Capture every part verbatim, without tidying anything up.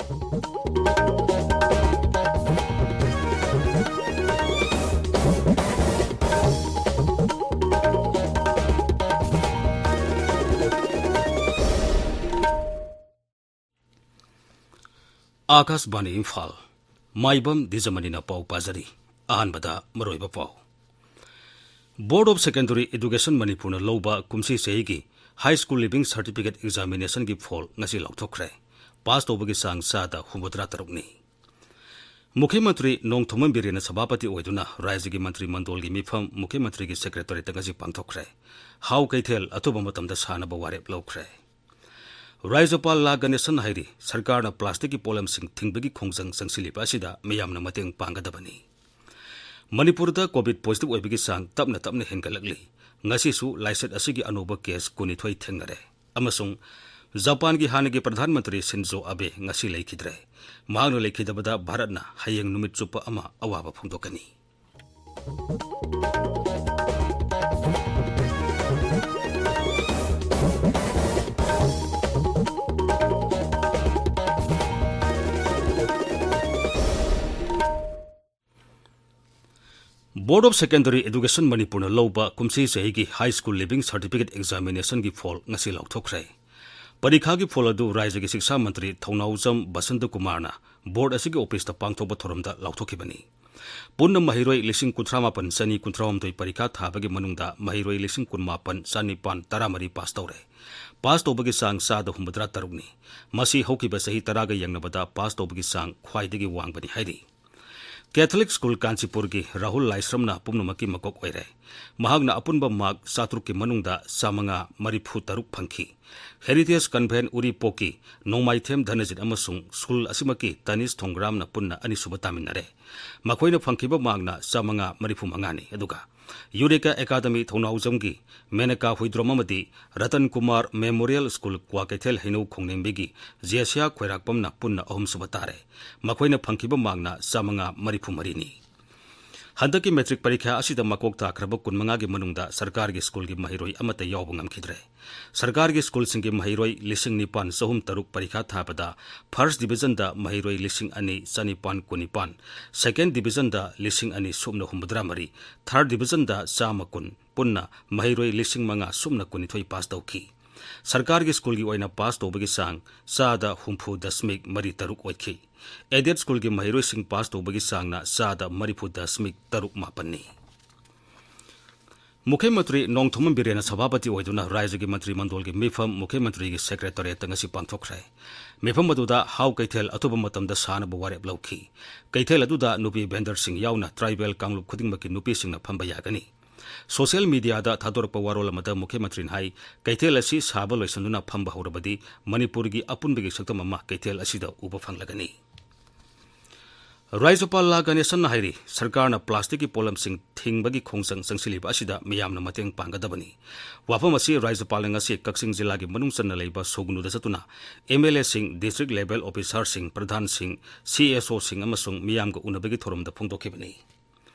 ꯑꯥꯀꯥꯁꯕꯥꯅꯤ ꯏꯝꯐꯥꯜ꯫ ꯃꯥꯏꯕꯝ ꯗꯤꯖꯃꯅꯤꯅ ꯄꯥꯎ ꯄꯥꯖꯔꯤ꯫ ꯑꯍꯥꯟꯕꯗ ꯃꯔꯨꯑꯣꯏꯕ ꯄꯥꯎ꯫ Board of Secondary Education ꯃꯅꯤꯄꯨꯔꯅ ꯂꯧꯕ ꯀꯨꯝꯁꯤ ꯆꯍꯤꯒꯤ High School Leaving Certificate Examinationꯒꯤ ꯐꯣꯜ ꯉꯁꯤ ꯂꯥꯎꯊꯣꯛꯈ꯭ꯔꯦ꯫ ꯄꯥꯁ ꯇꯧꯕꯒꯤ ꯆꯥꯡ ꯆꯥꯗ ꯍꯨꯝꯐꯨꯇꯔꯥ ꯇꯔꯨꯛꯅꯤ꯫ ꯃꯨꯈ꯭ꯌ ꯃꯟꯇ꯭ꯔꯤ ꯅꯣꯡꯊꯣꯝꯕꯝ ꯕꯤꯔꯦꯟꯅ ꯁꯚꯥꯄꯇꯤ ꯑꯣꯏꯗꯨꯅ ꯔꯥꯖ꯭ꯌꯒꯤ ꯃꯟꯇ꯭ꯔꯤ ꯃꯟꯗꯣꯜꯒꯤ ꯃꯤꯐꯝ ꯃꯨꯈ꯭ꯌ ꯃꯟꯇ꯭ꯔꯤꯒꯤ ꯁꯦꯀ꯭ꯔꯦꯇꯔꯤꯌꯦꯠꯇ ꯉꯁꯤ ꯄꯥꯡꯊꯣꯛꯈ꯭ꯔꯦ꯫ ꯍꯥꯎ ꯀꯩꯊꯦꯜ ꯑꯊꯨꯕ ꯃꯇꯝꯗ ꯁꯥꯅꯕ ꯋꯥꯔꯦꯞ ꯂꯧꯈ꯭ꯔꯦ꯫ ꯔꯥꯖ꯭ꯌꯄꯥꯜ ꯂꯥ ꯒꯅꯦꯁꯟ ꯍꯥꯏꯔꯤ, ꯁꯔꯀꯥꯔꯅ ꯄ꯭ꯂꯥꯁꯇꯤꯛꯀꯤ ꯄꯣꯠꯂꯝꯁꯤꯡ ꯊꯤꯡꯕꯒꯤ ꯈꯣꯡꯖꯪ ꯆꯪꯁꯤꯜꯂꯤꯕ ꯑꯁꯤꯗ ꯃꯤꯌꯥꯝꯅ ꯃꯇꯦꯡ ꯄꯥꯡꯒꯗꯕꯅꯤ꯫ ꯃꯅꯤꯄꯨꯔꯗ ꯀꯣꯚꯤꯗ ꯄꯣꯖꯤꯇꯤꯚ ꯑꯣꯏꯕꯒꯤ ꯆꯥꯡ ꯇꯞꯅ ꯇꯞꯅ ꯍꯦꯟꯒꯠꯂꯛꯂꯤ꯫ ꯉꯁꯤꯁꯨ ꯂꯥꯏꯆꯠ ꯑꯁꯤꯒꯤ ꯑꯅꯧꯕ ꯀꯦꯁ ꯀꯨꯟꯅꯤꯊꯣꯏ ꯊꯦꯡꯅꯔꯦ꯫ ꯑꯃꯁꯨꯡ ꯖꯄꯥꯟꯒꯤ ꯍꯥꯟꯅꯒꯤ ꯄ꯭ꯔꯙꯥꯟ ꯃꯟꯇ꯭ꯔꯤ ꯁꯤꯟꯖꯣ ꯑꯕꯦ ꯉꯁꯤ ꯂꯩꯈꯤꯗ꯭ꯔꯦ꯫ ꯃꯍꯥꯛꯅ ꯂꯩꯈꯤꯗꯕꯗ ꯚꯥꯔꯠꯅ ꯍꯌꯦꯡ ꯅꯨꯃꯤꯠ ꯆꯨꯞꯄ ꯑꯃ ꯑꯋꯥꯕ ꯐꯣꯡꯗꯣꯛꯀꯅꯤ꯫ Board of Secondary Education ꯃꯅꯤꯄꯨꯔꯅ ꯂꯧꯕ ꯀꯨꯝꯁꯤ ꯆꯍꯤꯒꯤ High School Leaving Certificate Examinationꯒꯤ ꯐꯣꯜ ꯉꯁꯤ ꯂꯥꯎꯊꯣꯛꯈ꯭ꯔꯦ꯫ ꯄꯔꯤꯈꯥꯒꯤ ꯐꯣꯜ ꯑꯗꯨ ꯔꯥꯖ꯭ꯌꯒꯤ ꯁꯤꯛꯁꯥ ꯃꯟꯇ꯭ꯔꯤ ꯊꯧꯅꯥꯎꯖꯝ ꯕꯁꯟꯇ ꯀꯨꯃꯥꯔꯅ ꯕꯣꯔꯗ ꯑꯁꯤꯒꯤ ꯑꯣꯐꯤꯁꯇ ꯄꯥꯡꯊꯣꯛꯄ ꯊꯧꯔꯝꯗ ꯂꯥꯎꯊꯣꯛꯈꯤꯕꯅꯤ꯫ ꯄꯨꯟꯅ ꯃꯍꯩꯔꯣꯏ ꯂꯤꯁꯤꯡ ꯀꯨꯟꯊ꯭ꯔꯥ ꯃꯥꯄꯟ ꯆꯅꯤ ꯀꯨꯟꯊ꯭ꯔꯥ ꯍꯨꯝꯗꯣꯏ ꯄꯔꯤꯈꯥ ꯊꯥꯕꯒꯤ ꯃꯅꯨꯡꯗ ꯃꯍꯩꯔꯣꯏ ꯂꯤꯁꯤꯡ ꯀꯨꯟ ꯃꯥꯄꯟ ꯆꯅꯤꯄꯥꯟ ꯇꯔꯥ ꯃꯔꯤ ꯄꯥꯁ ꯇꯧꯔꯦ꯫ ꯄꯥꯁ ꯇꯧꯕꯒꯤ ꯆꯥꯡ ꯆꯥꯗ ꯍꯨꯝꯐꯨꯇꯔꯥ ꯇꯔꯨꯛꯅꯤ꯫ ꯃꯁꯤ ꯍꯧꯈꯤꯕ ꯆꯍꯤ ꯇꯔꯥꯒ ꯌꯦꯡꯅꯕꯗ ꯄꯥꯁ ꯇꯧꯕꯒꯤ ꯆꯥꯡ ꯈ꯭ꯋꯥꯏꯗꯒꯤ ꯋꯥꯡꯕꯅꯤ ꯍꯥꯏꯔꯤ꯫ ꯀꯦꯊꯣꯂꯤꯛ ꯁ꯭ꯀꯨꯜ ꯀꯥꯟꯆꯤꯄꯨꯔꯒꯤ ꯔꯥꯍꯨꯜ ꯂꯥꯏꯁ꯭ꯔꯝꯅ ꯄꯨꯝꯅꯃꯛꯀꯤ ꯃꯀꯣꯛ ꯑꯣꯏꯔꯦ꯫ ꯃꯍꯥꯛꯅ ꯑꯄꯨꯟꯕ ꯃꯥꯔꯛ ꯆꯥꯇ꯭ꯔꯨꯛꯀꯤ ꯃꯅꯨꯡꯗ ꯆꯥꯃꯉꯥ ꯃꯔꯤꯐꯨ ꯇꯔꯨꯛ ꯐꯪꯈꯤ꯫ ꯍꯦꯔꯤꯇꯦꯖ ꯀꯟꯚꯦꯟꯠ ꯎꯔꯤꯄꯣꯛꯀꯤ ꯅꯣꯡꯃꯥꯏꯊꯦꯝ ꯙꯅꯖꯤꯠ ꯑꯃꯁꯨꯡ ꯁ꯭ꯀꯨꯜ ꯑꯁꯤꯃꯛꯀꯤ ꯇꯅꯤꯁ ꯊꯣꯡꯒ꯭ꯔꯥꯝꯅ ꯄꯨꯟꯅ ꯑꯅꯤꯁꯨꯕ ꯇꯥꯃꯤꯟꯅꯔꯦ꯫ ꯃꯈꯣꯏꯅ ꯐꯪꯈꯤꯕ ꯃꯥꯔꯛꯅ ꯆꯥꯃꯉꯥ ꯃꯔꯤꯐꯨ ꯃꯉꯥꯅꯤ꯫ ꯑꯗꯨꯒ ꯌꯨꯔꯦꯀꯥ ꯑꯦꯀꯥꯗꯃꯤ ꯊꯧꯅꯥꯎꯖꯝꯒꯤ ꯃꯦꯅꯀꯥ ꯍꯨꯏꯗ꯭ꯔꯣꯝ ꯑꯃꯗꯤ ꯔꯇꯟ ꯀꯨꯃꯥꯔ ꯃꯦꯃꯣꯔꯤꯌꯦꯜ ꯁ꯭ꯀꯨꯜ ꯀ꯭ꯋꯥꯀꯩꯊꯦꯜ ꯍꯩꯅꯧ ꯈꯣꯡꯅꯦꯝꯕꯤꯒꯤ ꯖꯦꯁꯤꯌꯥ ꯈꯣꯏꯔꯥꯛꯄꯝꯅ ꯄꯨꯟꯅ ꯑꯍꯨꯝꯁꯨꯕ ꯇꯥꯔꯦ꯫ ꯃꯈꯣꯏꯅ ꯐꯪꯈꯤꯕ ꯃꯥꯔꯛꯅ ꯆꯥꯃꯉꯥ ꯃꯔꯤꯐꯨ ꯃꯔꯤꯅꯤ꯫ ꯍꯟꯗꯛꯀꯤ ꯃꯦꯇ꯭ꯔꯤꯛ ꯄꯔꯤꯈꯥ ꯑꯁꯤꯗ ꯃꯀꯣꯛ ꯇꯥꯈ꯭ꯔꯕ ꯀꯨꯟꯃꯉꯥꯒꯤ ꯃꯅꯨꯡꯗ ꯁꯔꯀꯥꯔꯒꯤ ꯁ꯭ꯀꯨꯜꯒꯤ ꯃꯍꯩꯔꯣꯏ ꯑꯃꯠꯇ ꯌꯥꯎꯕ ꯉꯝꯈꯤꯗ꯭ꯔꯦ꯫ ꯁꯔꯀꯥꯔꯒꯤ ꯁ꯭ꯀꯨꯜꯁꯤꯡꯒꯤ ꯃꯍꯩꯔꯣꯏ ꯂꯤꯁꯤꯡ ꯅꯤꯄꯥꯟ ꯆꯍꯨꯝ ꯇꯔꯨꯛ ꯄꯔꯤꯈꯥ ꯊꯥꯕꯗ, ꯐꯥꯔꯁ ꯗꯤꯕꯤꯖꯟꯗ ꯃꯍꯩꯔꯣꯏ ꯂꯤꯁꯤꯡ ꯑꯅꯤ ꯆꯅꯤꯄꯥꯟ ꯀꯨꯟꯅꯤꯄꯥꯟ, ꯁꯦꯀꯦꯟ ꯗꯤꯕꯤꯖꯟꯗ ꯂꯤꯁꯤꯡ ꯑꯅꯤ ꯁꯨꯞꯅ ꯍꯨꯝꯐꯨꯇꯔꯥ ꯃꯔꯤ, ꯊꯥꯔꯠ ꯗꯤꯕꯤꯖꯟꯗ ꯆꯥꯝꯃ ꯀꯨꯟ, ꯄꯨꯟꯅ ꯃꯍꯩꯔꯣꯏ ꯂꯤꯁꯤꯡ ꯃꯉꯥ ꯁꯨꯞꯅ ꯀꯨꯟꯅꯤꯊꯣꯏ ꯄꯥꯁ ꯇꯧꯈꯤ꯫ ꯁꯔꯀꯥꯔꯒꯤ ꯁ꯭ꯀꯨꯜꯒꯤ ꯑꯣꯏꯅ ꯄꯥꯁ ꯇꯧꯕꯒꯤ ꯆꯥꯡ ꯆꯥꯗ ꯍꯨꯝꯐꯨ ꯗꯁꯃꯤꯛ ꯃꯔꯤ ꯇꯔꯨꯛ ꯑꯣꯏꯈꯤ꯫ ꯑꯦꯗꯦꯗ ꯁ꯭ꯀꯨꯜꯒꯤ ꯃꯍꯩꯔꯣꯏꯁꯤꯡ ꯄꯥꯁ ꯇꯧꯕꯒꯤ ꯆꯥꯡꯅ ꯆꯥꯗ ꯃꯔꯤꯐꯨ ꯗꯁꯃꯤꯛ ꯇꯔꯨꯛ ꯃꯥꯄꯟꯅꯤ꯫ ꯃꯨꯈ꯭ꯌ ꯃꯟꯇ꯭ꯔꯤ ꯅꯣꯡꯊꯣꯝꯕꯝ ꯕꯤꯔꯦꯟꯅ ꯁꯚꯥꯄꯇꯤ ꯑꯣꯏꯗꯨꯅ ꯔꯥꯖ꯭ꯌꯒꯤ ꯃꯟꯇ꯭ꯔꯤ ꯃꯟꯗꯣꯜꯒꯤ ꯃꯤꯐꯝ ꯃꯨꯈ꯭ꯌ ꯃꯟꯇ꯭ꯔꯤꯒꯤ ꯁꯦꯀ꯭ꯔꯦꯇꯔꯤꯌꯦꯠꯇ ꯉꯁꯤ ꯄꯥꯡꯊꯣꯛꯈ꯭ꯔꯦ꯫ ꯃꯤꯐꯝ ꯑꯗꯨꯗ ꯍꯥꯎ ꯀꯩꯊꯦꯜ ꯑꯊꯨꯕ ꯃꯇꯝꯗ ꯁꯥꯅꯕ ꯋꯥꯔꯦꯞ ꯂꯧꯈꯤ꯫ ꯀꯩꯊꯦꯜ ꯑꯗꯨꯗ ꯅꯨꯄꯤ ꯚꯦꯟꯗꯔꯁꯤꯡ ꯌꯥꯎꯅ ꯇ꯭ꯔꯥꯏꯕꯦꯜ ꯀꯥꯡꯂꯨꯞ ꯈꯨꯗꯤꯡꯃꯛꯀꯤ ꯅꯨꯄꯤꯁꯤꯡꯅ ꯐꯝꯕ ꯌꯥꯒꯅꯤ꯫ ꯁꯣꯁꯤꯌꯦꯜ ꯃꯤꯗꯤꯌꯥꯗ ꯊꯥꯗꯣꯔꯛꯄ ꯋꯥꯔꯣꯜ ꯑꯃꯗ ꯃꯨꯈ꯭ꯌ ꯃꯟꯇ꯭ꯔꯤꯅ ꯍꯥꯏ, ꯀꯩꯊꯦꯜ ꯑꯁꯤ ꯁꯥꯕ ꯂꯣꯏꯁꯤꯟꯗꯨꯅ ꯐꯝꯕ ꯍꯧꯔꯕꯗꯤ ꯃꯅꯤꯄꯨꯔꯒꯤ ꯑꯄꯨꯟꯕꯒꯤ ꯁꯛꯇꯝ ꯑꯃ ꯀꯩꯊꯦꯜ ꯑꯁꯤꯗ ꯎꯕ ꯐꯪꯂꯒꯅꯤ꯫ ꯔꯥꯖ꯭ꯌꯄꯥꯜ ꯂꯥ ꯒꯅꯦꯁꯟꯅ ꯍꯥꯏꯔꯤ, ꯁꯔꯀꯥꯔꯅ ꯄ꯭ꯂꯥꯁꯇꯤꯛꯀꯤ ꯄꯣꯠꯂꯝꯁꯤꯡ ꯊꯤꯡꯕꯒꯤ ꯈꯣꯡꯖꯪ ꯆꯪꯁꯤꯜꯂꯤꯕ ꯑꯁꯤꯗ ꯃꯤꯌꯥꯝꯅ ꯃꯇꯦꯡ ꯄꯥꯡꯒꯗꯕꯅꯤ꯫ ꯋꯥꯐꯝ ꯑꯁꯤ ꯔꯥꯖ꯭ꯌꯄꯥꯜꯅ ꯉꯁꯤ ꯀꯛꯆꯤꯡ ꯖꯤꯂꯥꯒꯤ ꯃꯅꯨꯡ ꯆꯟꯅ ꯂꯩꯕ ꯁꯨꯒꯅꯨꯗ ꯆꯠꯇꯨꯅ ꯑꯦꯝ ꯑꯦꯜ ꯑꯦꯁꯤꯡ, ꯗꯤꯁꯇ꯭ꯔꯤꯛ ꯂꯦꯚꯦꯜ ꯑꯣꯐꯤꯁꯥꯔꯁꯤꯡ, ꯄ꯭ꯔꯙꯥꯟꯁꯤꯡ, ꯁꯤ ꯑꯦꯁ ꯑꯣꯁꯤꯡ ꯑꯃꯁꯨꯡ ꯃꯤꯌꯥꯝꯒ ꯎꯅꯕꯒꯤ ꯊꯧꯔꯝꯗ ꯐꯣꯡꯗꯣꯛꯈꯤꯕꯅꯤ꯫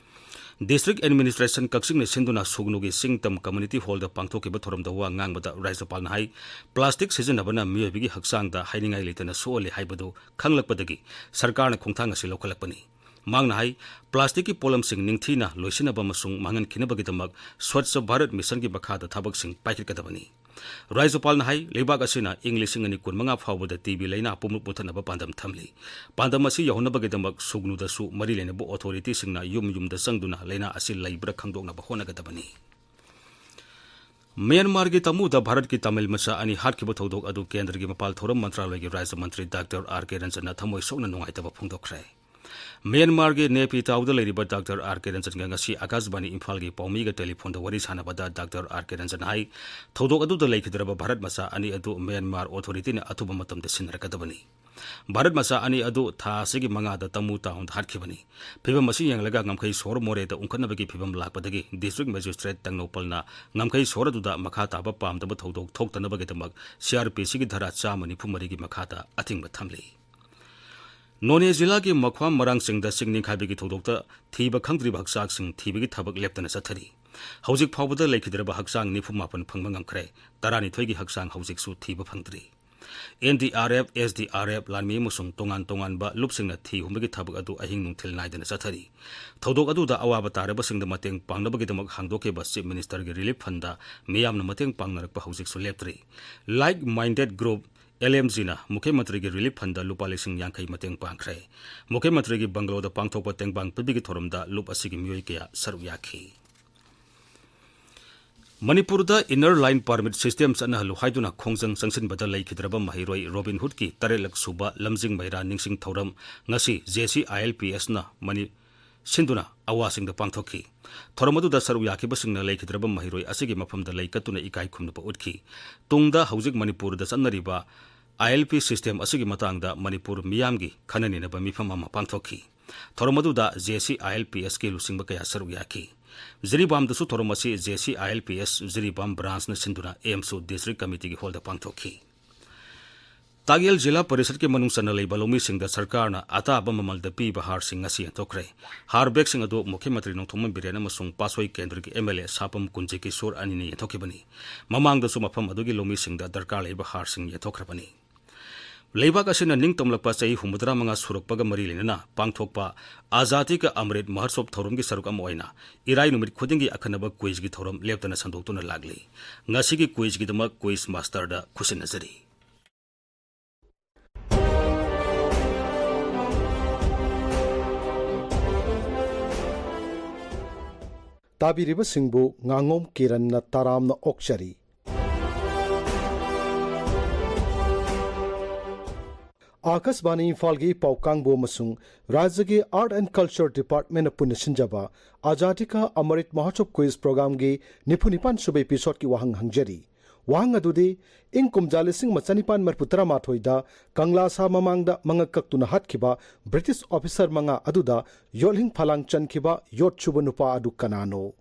ꯗꯤꯁꯇ꯭ꯔꯤꯛ ꯑꯦꯗꯃꯤꯅꯤꯁꯇ꯭ꯔꯦꯁꯟ ꯀꯛꯆꯤꯡꯅ ꯁꯤꯟꯗꯨꯅ ꯁꯨꯒꯅꯨꯒꯤ ꯆꯤꯡꯇꯝ ꯀꯝꯃ꯭ꯌꯨꯅꯤꯇꯤ ꯍꯣꯜꯗ ꯄꯥꯡꯊꯣꯛꯈꯤꯕ ꯊꯧꯔꯝꯗ ꯋꯥ ꯉꯥꯡꯕꯗ ꯔꯥꯖ꯭ꯌꯄꯥꯜꯅ ꯍꯥꯏ, ꯄ꯭ꯂꯥꯁꯇꯤꯛ ꯁꯤꯖꯤꯟꯅꯕꯅ ꯃꯤꯑꯣꯏꯕꯒꯤ ꯍꯛꯆꯥꯡꯗ ꯍꯥꯏꯅꯤꯡꯉꯥꯏ ꯂꯩꯇꯅ ꯁꯣꯛꯍꯜꯂꯤ ꯍꯥꯏꯕꯗꯨ ꯈꯪꯂꯛꯄꯗꯒꯤ ꯁꯔꯀꯥꯔꯅ ꯈꯣꯡꯊꯥꯡ ꯑꯁꯤ ꯂꯧꯈꯠꯂꯛꯄꯅꯤ꯫ ꯃꯍꯥꯛꯅ ꯍꯥꯏ, ꯄ꯭ꯂꯥꯁꯇꯤꯛꯀꯤ ꯄꯣꯠꯂꯝꯁꯤꯡ ꯅꯤꯡꯊꯤꯅ ꯂꯣꯏꯁꯤꯟꯅꯕ ꯑꯃꯁꯨꯡ ꯃꯥꯡꯍꯟꯈꯤꯅꯕꯒꯤꯗꯃꯛ ꯁ꯭ꯋꯥꯆ ꯚꯥꯔꯠ ꯃꯤꯁꯟꯒꯤ ꯃꯈꯥꯗ ꯊꯕꯛꯁꯤꯡ ꯄꯥꯏꯈꯠꯀꯗꯕꯅꯤ꯫ ꯔꯥꯖ꯭ꯌꯄꯥꯜꯅ ꯍꯥꯏ, ꯂꯩꯕꯥꯛ ꯑꯁꯤꯅ ꯏꯪ ꯂꯤꯁꯤꯡ ꯑꯅꯤ ꯀꯨꯟꯃꯉꯥ ꯐꯥꯎꯕꯗ ꯇꯤ ꯕꯤ ꯂꯥꯏꯅꯥ ꯄꯨꯝꯂꯨꯞ ꯃꯨꯠꯊꯠꯅꯕ ꯄꯥꯟꯗꯝ ꯊꯝꯂꯤ꯫ ꯄꯥꯟꯗꯝ ꯑꯁꯤ ꯌꯧꯍꯟꯅꯕꯒꯤꯗꯃꯛ ꯁꯨꯒꯅꯨꯗꯁꯨ ꯃꯔꯤ ꯂꯩꯅꯕ ꯑꯣꯊꯣꯔꯤꯇꯤꯁꯤꯡꯅ ꯌꯨꯝ ꯌꯨꯝꯗ ꯆꯪꯗꯨꯅ ꯂꯥꯏꯅꯥ ꯑꯁꯤ ꯂꯩꯕ꯭ꯔꯥ ꯈꯪꯗꯣꯛꯅꯕ ꯍꯣꯠꯅꯒꯗꯕꯅꯤ꯫ ꯃ꯭ꯌꯥꯟꯃꯥꯔꯒꯤ ꯇꯃꯨꯗ ꯚꯥꯔꯠꯀꯤ ꯇꯥꯃꯤꯜ ꯃꯆꯥ ꯑꯅꯤ ꯍꯥꯠꯈꯤꯕ ꯊꯧꯗꯣꯛ ꯑꯗꯨ ꯀꯦꯟꯗ꯭ꯔꯒꯤ ꯃꯄꯥꯜ ꯊꯧꯔꯝ ꯃꯟꯇ꯭ꯔꯥꯂꯌꯒꯤ ꯔꯥꯖ꯭ꯌ ꯃꯟꯇ꯭ꯔꯤ ꯗꯥꯛꯇꯔ ꯑꯥꯔ ꯀꯦ ꯔꯟꯖꯟꯅ ꯊꯃꯣꯏ ꯁꯣꯛꯅ ꯅꯨꯡꯉꯥꯏꯇꯕ ꯐꯣꯡꯗꯣꯛꯈ꯭ꯔꯦ꯫ ꯃ꯭ꯌꯥꯟꯃꯥꯔꯒꯤ ꯅꯦꯄꯤꯇꯥꯎꯗ ꯂꯩꯔꯤꯕ ꯗꯥꯛꯇꯔ ꯑꯥꯔ ꯀꯦ ꯔꯟꯖꯟꯒ ꯉꯁꯤ ꯑꯥꯀꯥꯁꯕꯥꯅꯤ ꯏꯝꯐꯥꯜꯒꯤ ꯄꯥꯎꯃꯤꯒ ꯇꯦꯂꯤꯐꯣꯟꯗ ꯋꯥꯔꯤ ꯁꯥꯟꯅꯕꯗ ꯗꯥꯛꯇꯔ ꯑꯥꯔ ꯀꯦ ꯔꯟꯖꯟ ꯍꯥꯏ, ꯊꯧꯗꯣꯛ ꯑꯗꯨꯗ ꯂꯩꯈꯤꯗ꯭ꯔꯕ ꯚꯥꯔꯠ ꯃꯆꯥ ꯑꯅꯤ ꯑꯗꯨ ꯃ꯭ꯌꯥꯟꯃꯥꯔ ꯑꯣꯊꯣꯔꯤꯇꯤꯅ ꯑꯊꯨꯕ ꯃꯇꯝꯗ ꯁꯤꯟꯅꯔꯛꯀꯗꯕꯅꯤ꯫ ꯚꯥꯔꯠ ꯃꯆꯥ ꯑꯅꯤ ꯑꯗꯨ ꯊꯥ ꯑꯁꯤꯒꯤ ꯃꯉꯥꯗ ꯇꯃꯨ ꯇꯥꯎꯟꯗ ꯍꯥꯠꯈꯤꯕꯅꯤ꯫ ꯐꯤꯚꯝ ꯑꯁꯤ ꯌꯦꯡꯂꯒ ꯉꯝꯈꯩ ꯁꯣꯍꯣꯔ ꯃꯣꯔꯦꯗ ꯎꯪꯈꯠꯅꯕꯒꯤ ꯐꯤꯚꯝ ꯂꯥꯛꯄꯗꯒꯤ ꯗꯤꯁꯇ꯭ꯔꯤꯛ ꯃꯦꯖꯤꯁꯇ꯭ꯔꯦꯠ ꯇꯦꯡꯅꯧꯄꯜꯅ ꯉꯝꯈꯩ ꯁꯣꯍꯣꯔ ꯑꯗꯨꯗ ꯃꯈꯥ ꯇꯥꯕ ꯄꯥꯝꯗꯕ ꯊꯧꯗꯣꯛ ꯊꯣꯛꯇꯅꯕꯒꯤꯗꯃꯛ ꯁꯤ ꯑꯥꯔ ꯄꯤ ꯁꯤꯒꯤ ꯙꯥꯔꯥ ꯆꯥꯝꯃ ꯅꯤꯐꯨ ꯃꯔꯤꯒꯤ ꯃꯈꯥꯗ ꯑꯊꯤꯡꯕ ꯊꯝꯂꯤ꯫ ꯅꯣꯅꯦ ꯖꯤꯂꯥꯒꯤ ꯃꯈ꯭ꯋꯥꯝ ꯃꯔꯥꯡꯆꯤꯡꯗ ꯆꯤꯡ ꯅꯤꯡꯈꯥꯏꯕꯒꯤ ꯊꯧꯗꯣꯛꯇ ꯊꯤꯕ ꯈꯪꯗ꯭ꯔꯤꯕ ꯍꯛꯆꯥꯡꯁꯤꯡ ꯊꯤꯕꯒꯤ ꯊꯕꯛ ꯂꯦꯞꯇꯅ ꯆꯠꯊꯔꯤ꯫ ꯍꯧꯖꯤꯛ ꯐꯥꯎꯕꯗ ꯂꯩꯈꯤꯗ꯭ꯔꯕ ꯍꯛꯆꯥꯡ ꯅꯤꯐꯨ ꯃꯥꯄꯟ ꯐꯪꯕ ꯉꯝꯈ꯭ꯔꯦ꯫ ꯇꯔꯥꯅꯤꯊꯣꯏꯒꯤ ꯍꯛꯆꯥꯡ ꯍꯧꯖꯤꯛꯁꯨ ꯊꯤꯕ ꯐꯪꯗ꯭ꯔꯤ꯫ N D R F, S D R F, ꯂꯥꯟꯃꯤ ꯑꯃꯁꯨꯡ ꯇꯣꯉꯥꯟ ꯇꯣꯉꯥꯟꯕ ꯂꯨꯞꯁꯤꯡꯅ ꯊꯤ ꯍꯨꯝꯕꯒꯤ ꯊꯕꯛ ꯑꯗꯨ ꯑꯍꯤꯡ ꯅꯨꯡꯊꯤꯜ ꯅꯥꯏꯗꯅ ꯆꯠꯊꯔꯤ꯫ ꯊꯧꯗꯣꯛ ꯑꯗꯨꯗ ꯑꯋꯥꯕ ꯇꯥꯔꯕꯁꯤꯡꯗ ꯃꯇꯦꯡ ꯄꯥꯡꯅꯕꯒꯤꯗꯃꯛ ꯍꯥꯡꯗꯣꯛꯈꯤꯕ ꯆꯤꯐ ꯃꯤꯅꯤꯁꯇꯔꯒꯤ ꯔꯤꯂꯤꯐ ꯐꯟꯗ ꯃꯤꯌꯥꯝꯅ ꯃꯇꯦꯡ ꯄꯥꯡꯅꯔꯛꯄ ꯍꯧꯖꯤꯛꯁꯨ ꯂꯦꯞꯇ꯭ꯔꯤ꯫ Like minded group, L M ꯖꯤꯅ ꯃꯨꯈ꯭ꯌ ꯃꯟꯇ꯭ꯔꯤꯒꯤ ꯔꯤꯂꯤꯐ ꯐꯟꯗ ꯂꯨꯄꯥ ꯂꯤꯁꯤꯡ ꯌꯥꯡꯈꯩ ꯃꯇꯦꯡ ꯄꯥꯡꯈ꯭ꯔꯦ꯫ ꯃꯨꯈ꯭ꯌ ꯃꯟꯇ꯭ꯔꯤꯒꯤ ꯕꯪꯒꯂꯣꯗ ꯄꯥꯡꯊꯣꯛꯄ ꯇꯦꯡꯕꯥꯡ ꯄꯤꯕꯤꯒꯤ ꯊꯧꯔꯝꯗ ꯂꯨꯞ ꯑꯁꯤꯒꯤ ꯃꯤꯑꯣꯏ ꯀꯌꯥ ꯁꯔꯨꯛ ꯌꯥꯈꯤ꯫ ꯃꯅꯤꯄꯨꯔꯗ ꯏꯟꯅꯔ ꯂꯥꯏꯟ ꯄꯔꯃꯤꯠ ꯁꯤꯁꯇꯦꯝ ꯆꯠꯅꯍꯜꯂꯨ ꯍꯥꯏꯗꯨꯅ ꯈꯣꯡꯖꯪ ꯆꯪꯁꯤꯟꯕꯗ ꯂꯩꯈꯤꯗ꯭ꯔꯕ ꯃꯍꯩꯔꯣꯏ ꯔꯣꯕꯤꯟ ꯍꯨꯗꯀꯤ ꯇꯔꯦꯠꯂꯛ ꯁꯨꯕ ꯂꯝꯖꯤꯡ ꯃꯩꯔꯥ ꯅꯤꯡꯁꯤꯡ ꯊꯧꯔꯝ ꯉꯁꯤ J C I L P ꯑꯦꯁꯅ money-, ꯁꯤꯟꯗꯨꯅ ꯑꯋꯥꯁꯤꯡꯗ ꯄꯥꯡꯊꯣꯛꯈꯤ꯫ ꯊꯧꯔꯝ ꯑꯗꯨꯗ ꯁꯔꯨꯛ ꯌꯥꯈꯤꯕꯁꯤꯡꯅ ꯂꯩꯈꯤꯗ꯭ꯔꯕ ꯃꯍꯩꯔꯣꯏ ꯑꯁꯤꯒꯤ ꯃꯐꯝꯗ ꯂꯩ ꯀꯠꯇꯨꯅ ꯏꯀꯥꯏ ꯈꯨꯝꯅꯕ ꯎꯠꯈꯤ꯫ ꯇꯨꯡꯗ ꯍꯧꯖꯤꯛ ꯃꯅꯤꯄꯨꯔꯗ ꯆꯠꯅꯔꯤꯕ ꯑꯥꯏ ꯑꯦꯜ ꯄꯤ ꯁꯤꯁꯇꯦꯝ ꯑꯁꯤꯒꯤ ꯃꯇꯥꯡꯗ ꯃꯅꯤꯄꯨꯔ ꯃꯤꯌꯥꯝꯒꯤ ꯈꯟꯅ ꯅꯩꯅꯕ ꯃꯤꯐꯝ ꯑꯃ ꯄꯥꯡꯊꯣꯛꯈꯤ꯫ ꯊꯧꯔꯝ ꯑꯗꯨꯗ J C I L P ꯑꯦꯁꯀꯤ ꯂꯨꯆꯤꯡꯕ ꯀꯌꯥ ꯁꯔꯨꯛ ꯌꯥꯈꯤ꯫ ꯖꯤꯔꯤꯕꯥꯝꯗꯁꯨ ꯊꯧꯔꯝ ꯑꯁꯤ J C I L P S Jiribam ꯕ꯭ꯔꯥꯟꯁꯅ ꯁꯤꯟꯗꯨꯅ ꯑꯦꯝꯁꯨ ꯗꯤꯁꯇ꯭ꯔꯤꯛ ꯀꯃꯤꯇꯤꯒꯤ ꯍꯣꯜꯗ ꯄꯥꯡꯊꯣꯛꯈꯤ꯫ ꯇꯥꯛꯌꯦꯜ ꯖꯤꯂꯥ ꯄꯔꯤꯁꯠꯀꯤ ꯃꯅꯨꯡ ꯆꯟꯅ ꯂꯩꯕ ꯂꯧꯃꯤꯁꯤꯡꯗ ꯁꯔꯀꯥꯔꯅ ꯑꯇꯥꯕ ꯃꯃꯜꯗ ꯄꯤꯕ ꯍꯥꯔꯁꯤꯡ ꯉꯁꯤ ꯌꯦꯟꯊꯣꯛꯈ꯭ꯔꯦ꯫ ꯍꯥꯔ ꯕꯦꯒꯁꯤꯡ ꯑꯗꯨ ꯃꯨꯈ꯭ꯌ ꯃꯟꯇ꯭ꯔꯤ ꯅꯣꯡꯊꯣꯝꯕꯝ ꯕꯤꯔꯦꯟ ꯑꯃꯁꯨꯡ ꯄꯥꯠꯁꯣꯏ ꯀꯦꯟꯗ꯭ꯔꯒꯤ ꯑꯦꯝ ꯑꯦꯜ ꯑꯦ ꯁꯥꯄꯝ ꯀꯨꯟꯖꯀꯤꯁꯣꯔ ꯑꯅꯤꯅ ꯌꯦꯟꯊꯣꯛꯈꯤꯕꯅꯤ꯫ ꯃꯃꯥꯡꯗꯁꯨ ꯃꯐꯝ ꯑꯗꯨꯒꯤ ꯂꯧꯃꯤꯁꯤꯡꯗ ꯗꯔꯀꯥꯔ ꯂꯩꯕ ꯍꯥꯔꯁꯤꯡ ꯌꯦꯟꯊꯣꯛꯈ꯭ꯔꯕꯅꯤ꯫ ꯂꯩꯕꯥꯛ ꯑꯁꯤꯅ ꯅꯤꯡꯇꯝꯂꯛꯄ ꯆꯍꯤ ꯍꯨꯝꯐꯨꯇꯔꯥ ꯃꯉꯥ ꯁꯨꯔꯛꯄꯒ ꯃꯔꯤ ꯂꯩꯅꯅ ꯄꯥꯡꯊꯣꯛꯄ ꯑꯖꯥꯗꯤ ꯀꯥ ꯑꯃ꯭ꯔꯤꯠ ꯃꯍꯣꯠꯁꯣꯕ ꯊꯧꯔꯝꯒꯤ ꯁꯔꯨꯛ ꯑꯃ ꯑꯣꯏꯅ ꯏꯔꯥꯏ ꯅꯨꯃꯤꯠ ꯈꯨꯗꯤꯡꯒꯤ ꯑꯈꯟꯅꯕ ꯀ꯭ꯋꯤꯖꯒꯤ ꯊꯧꯔꯝ ꯂꯦꯞꯇꯅ ꯁꯟꯗꯣꯛꯇꯨꯅ ꯂꯥꯛꯂꯤ꯫ ꯉꯁꯤꯒꯤ ꯀ꯭ꯋꯤꯖꯒꯤꯗꯃꯛ ꯀ꯭ꯋꯤꯖ ꯃꯥꯁꯇꯔꯗ ꯈꯨꯠꯁꯤꯟꯅꯖꯔꯤ꯫ ꯇꯥꯕꯤꯔꯤꯕꯁꯤꯡꯕꯨ ꯉꯥꯉꯣꯝ ꯀꯤꯔꯟꯅ ꯇꯔꯥꯝꯅ ꯑꯣꯛꯆꯔꯤ꯫ ꯑꯥꯀꯥꯁꯕꯥꯅꯤ ꯏꯝꯐꯥꯜꯒꯤ ꯄꯥꯎ ꯀꯥꯡꯕꯨ ꯑꯃꯁꯨꯡ ꯔꯥꯖ꯭ꯌꯒꯤ Art and Culture Department ꯅ ꯄꯨꯟꯅ ꯁꯤꯟꯖꯕ ꯑꯖꯥꯗꯤ ꯀꯥ ꯑꯃ꯭ꯔꯤꯠ ꯃꯍꯣꯠꯁꯣꯕ ꯀ꯭ꯋꯤꯖ ꯄ꯭ꯔꯣꯒ꯭ꯔꯥꯝꯒꯤ ꯅꯤꯐꯨ ꯅꯤꯄꯥꯟ ꯁꯨꯕ episode ꯀꯤ ꯋꯥꯍꯪ ꯍꯪꯖꯔꯤ꯫ ꯋꯥꯍꯪ ꯑꯗꯨꯗꯤ, ꯏꯪ ꯀꯨꯝꯖꯥ ꯂꯤꯁꯤꯡ ꯑꯃ ꯆꯅꯤꯄꯥꯟ ꯃꯔꯤꯐꯨ ꯇꯔꯥꯃꯥꯊꯣꯏꯗ ꯀꯪꯂꯥ ꯁꯥ ꯃꯃꯥꯡꯗ ꯃꯉꯛ ꯀꯛꯇꯨꯅ ꯍꯥꯠꯈꯤꯕ British officer ꯃꯉꯥ ꯑꯗꯨꯗ ꯌꯣꯠꯂꯤꯡ ꯐꯂꯥꯡ ꯆꯟꯈꯤꯕ ꯌꯣꯠ ꯁꯨꯕ ꯅꯨꯄꯥ ꯑꯗꯨ ꯀꯅꯥꯅꯣ?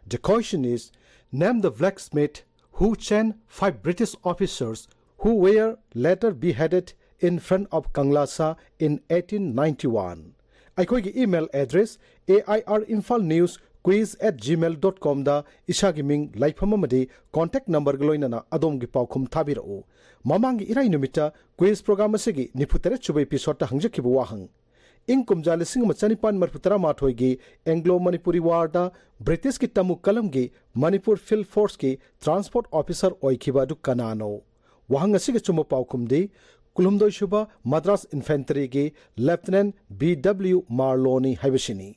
The question is, name the blacksmith who chained five British officers who were later beheaded in front of Kanglasa in eighteen ninety-one. ꯑꯩꯈꯣꯏꯒꯤ email address, A I R Imphal News Quiz at gmail dot com ꯗ ꯏꯁꯥꯒꯤ ꯃꯤꯡ, ꯂꯩꯐꯝ ꯑꯃꯗꯤ contact number ꯒ ꯂꯣꯏꯅꯅ ꯑꯗꯣꯝꯒꯤ ꯄꯥꯎꯈꯨꯝ ꯊꯥꯕꯤꯔꯛꯎ꯫ ꯃꯃꯥꯡꯒꯤ ꯏꯔꯥꯏ ꯅꯨꯃꯤꯠꯇ quiz program ꯑꯁꯤꯒꯤ ꯅꯤꯐꯨ ꯇꯔꯦꯠ ꯁꯨꯕ episode ꯇ ꯍꯪꯖꯈꯤꯕ ꯋꯥꯍꯪ꯫ ꯏꯪ ꯀꯨꯝꯖꯥ ꯂꯤꯁꯤꯡ ꯑꯃ ꯆꯅꯤꯄꯥꯟ ꯃꯔꯤꯐꯨ ꯇꯔꯥ ꯃꯥꯊꯣꯏꯒꯤ Anglo Manipuri War ꯗ British ꯀꯤ ꯇꯃꯨ ꯀꯂꯝꯒꯤ Manipur Field Force ꯀꯤ transport officer ꯑꯣꯏꯈꯤꯕ ꯑꯗꯨ ꯀꯅꯥꯅꯣ? ꯋꯥꯍꯪ ꯑꯁꯤꯒꯤ ꯑꯆꯨꯝꯕ ꯄꯥꯎꯈꯨꯝꯗꯤ ꯀꯨꯟꯍꯨꯝꯗꯣꯏ ꯁꯨꯕ Madras Infantry ꯒꯤ Lieutenant B W Marlowe ꯅꯤ ꯍꯥꯏꯕꯁꯤꯅꯤ꯫